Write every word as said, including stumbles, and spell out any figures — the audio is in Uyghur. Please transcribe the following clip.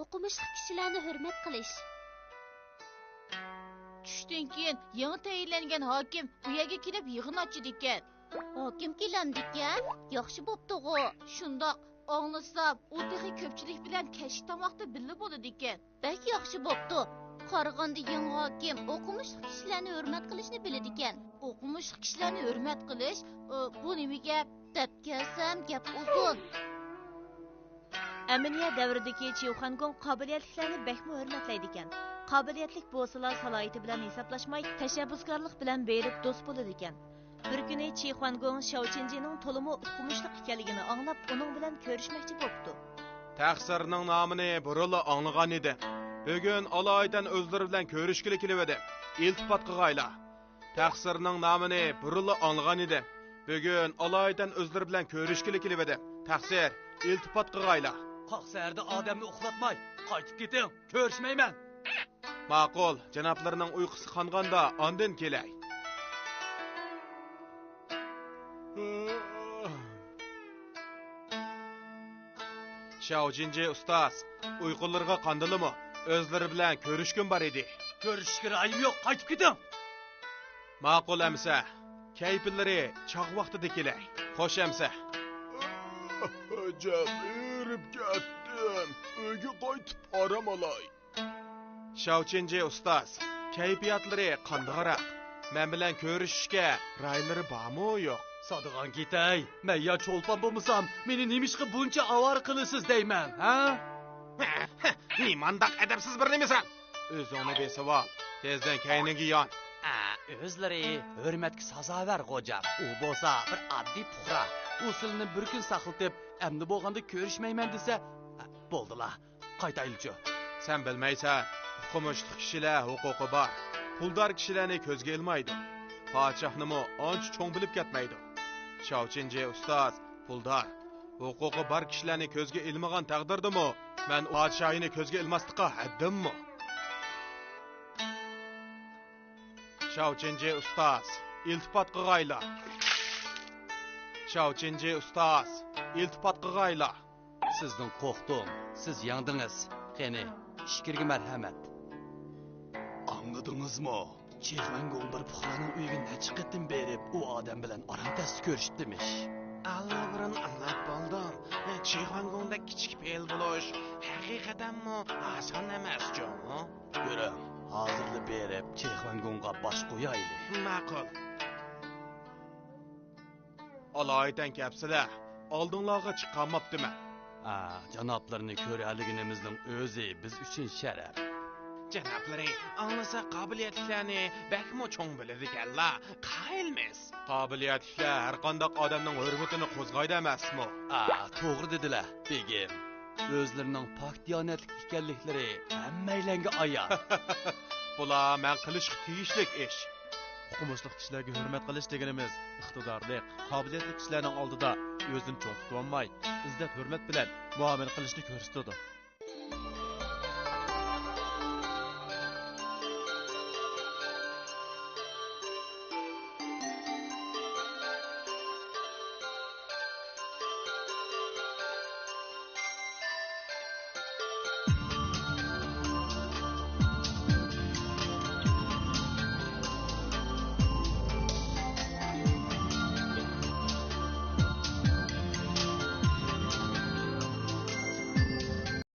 ئوقۇمۇشلۇق كىشىلەرنى ھۆرمەت قىلىش. چۈشتىن كېيىن يېڭى تەيىنلەنگەن ھاكىم ئۇ يەرگە كېلىپ يىغىن ئاچىدىكەن. ھاكىم كېلەمدىكەن؟ ياخشى بوپتۇغۇ. شۇنداق، ئاڭلىسام، ئۇ تېخى كۆپچىلىك بىلەن كەچلىك تاماقتا بىللە بولىدىكەن. بەك ياخشى بوپتۇ. قارىغاندا يېڭى ھاكىم ئوقۇمۇشلۇق كىشىلەرنى ھۆرمەت قىلىشنى بىلىدىكەن. ئوقۇمۇشلۇق كىشىلەرنى ھۆرمەت قىلىش، ئى، بۇ نېمە گەپ؟ دەپ كەلسەم، گەپ ئۇزۇن. ئەمىنىيە دەۋرىدىكى چى خۇەنگوڭ قابىلىيەتلىكلەرنى بەكمۇ ھۆرمەتلەيدىكەن. قابىلىيەتلىك بولسىلا سالاھىيىتى بىلەن ھېسابلاشماي، تەشەببۇسكارلىق بىلەن بېرىپ دوست بولىدىكەن. بىر كۈنى چى خۇەنگوڭ شياۋ چىنجىنىڭ تولىمۇ ئوقۇمۇشلۇق ئىكەنلىكىنى ئاڭلاپ، ئۇنىڭ بىلەن كۆرۈشمەكچى بوپتۇ. تەقسىرنىڭ نامىنى بۇرۇنلا ئاڭلىغان ئىدىم. بۈگۈن ئالايىتەن ئۆزلىرى بىلەن كۆرۈشكىلى كېلىۋىدىم. ئىلتىپات قىغايلا. تەقسىرنىڭ نامىنى بۇرۇنلا ئاڭلىغان ئىدىم. بۈگۈن ئالايىتەن ئۆزلىرى بىلەن كۆرۈشكىلى كېلىۋىدىم. تەقسىر، ئىلتىپات قىغايلا. قاق سەھەردە ئادەمنى ئۇخلاتماي، قايتىپ كېتىڭ، كۆرۈشمەيمەن. ماقۇل، جانابلىرىنىڭ ئۇيقۇسى قانغاندا ئاندىن كېلەي. شياۋ چىنجى ئۇستاز، ئۇيقۇلىرىغا قاندىلىمۇ؟ ئۆزلىرى بىلەن كۆرۈشكۈم بار ئىدى. كۆرۈشۈشكە رايىم يوق، قايتىپ كېتىڭ. ماقۇل ئەمىسە، كەيپىلىرى چاغ ۋاقتىدا كېلەي. خوش ئەمىسە. ئەجەب، ھېرىپ كەتتىم. ئۆيگە قايتىپ ئارام ئالاي. شياۋ چىنجى ئۇستاز، كەيپىياتلىرى قانداقراق؟ مەن بىلەن كۆرۈشۈشكە رايلىرى بارمۇ يوق؟ سادىغان كېتەي، مەن يا چولپان بولمىسام، مېنى نېمىشقا بۇنچە ئاۋارە قىلىسىز دەيمەن، ھە؟ نېمانداق ئەدەپسىز بىر نېمىسەن؟ ئۆزۈڭنى بېسىۋال، تېزدىن كەينىڭگە يان. ئا، ئۆزلىرى ھۆرمەتكە سازاۋەر، غوجام. ئۇ بولسا بىر ئاددىي پۇقرا. ئۇ سىلىنى بىر كۈن ساقلىتىپ، ئەمدى بولغاندا كۆرۈشمەيمەن دېسە، بولدىلا. قايتايلىچۇ؟ سەن بىلمەيسەن، ئوقۇمۇشلۇق كىشىلەر ھوقۇقى بار. پۇلدار كىشىلەرنى كۆزگە ئىلمايدۇ. پادىشاھنىمۇ ئانچە چوڭ بىلىپ كەتمەيدۇ. شياۋ چىنجى ئۇستاز، پۇلدار، ھوقۇقى بار كىشىلەرنى كۆزگە ئىلمىغان تەقدىردىمۇ، مەن پادىشاھىنى كۆزگە ئىلماسلىققا ھەددىممۇ؟ شياۋ چىنجى ئۇستاز، ئىلتىپات قىغايلا. شياۋ چىنجى ئۇستاز، ئىلتىپات قىغايلا. سىزدىن قورقتۇم، سىز يەڭدىڭىز. قېنى، ئىچكىرىگە مەرھەمەت. ئاڭلىدىڭىزمۇ؟ چى خۇەنگوڭ بىر پۇقرانىڭ ئۆيىگە نەچچە قېتىم بېرىپ، ئۇ ئادەم بىلەن ئاران تەستە كۆرۈشۈپتىمىش. ئاللىبۇرۇن ئاڭلاپ بولدۇم. چى خۇەنگوڭدەك كىچىك پېئىل بولۇش ھەقىقەتەنمۇ ئاسان ئەمەس جۇمۇ. يۈرۈڭ، ھازىرلا بېرىپ چى خۇەنگوڭغا باش قويايلى. ماقۇل. ئالايىتەن كەپسىلە، ئالدىڭلارغا چىقالماپتىمەن. ئا، جانابلىرىنى كۆرەلىگىنىمىزنىڭ ئۆزى بىز ئۈچۈن شەرەپ. جانابلىرى ئاڭلىسا قابىلىيەتلىكلەرنى بەكمۇ چوڭ بىلىدىكەنلا، قايىلمىز. قابىلىيەتلىكلەر ھەرقانداق ئادەمنىڭ ھۆرمىتىنى قوزغايدۇ ئەمەسمۇ؟ ئا، توغرا دېدىلە، بېگىم. ئۆزلىرىنىڭ پاك دىيانەتلىك ئىكەنلىكلىرى ھەممەيلەنگە ئايان. بۇلار مەن قىلىشقا تېگىشلىك ئىش. ئوقۇمۇشلۇق كىشىلەرگە ھۆرمەت قىلىش دېگىنىمىز ئىقتىدارلىق، قابىلىيەتلىك كىشىلەرنىڭ ئالدىدا ئۆزىنى چوڭ تۇتۇۋالماي، ئىززەت-ھۆرمەت بىلەن مۇئامىلە قىلىشنى كۆرسىتىدۇ.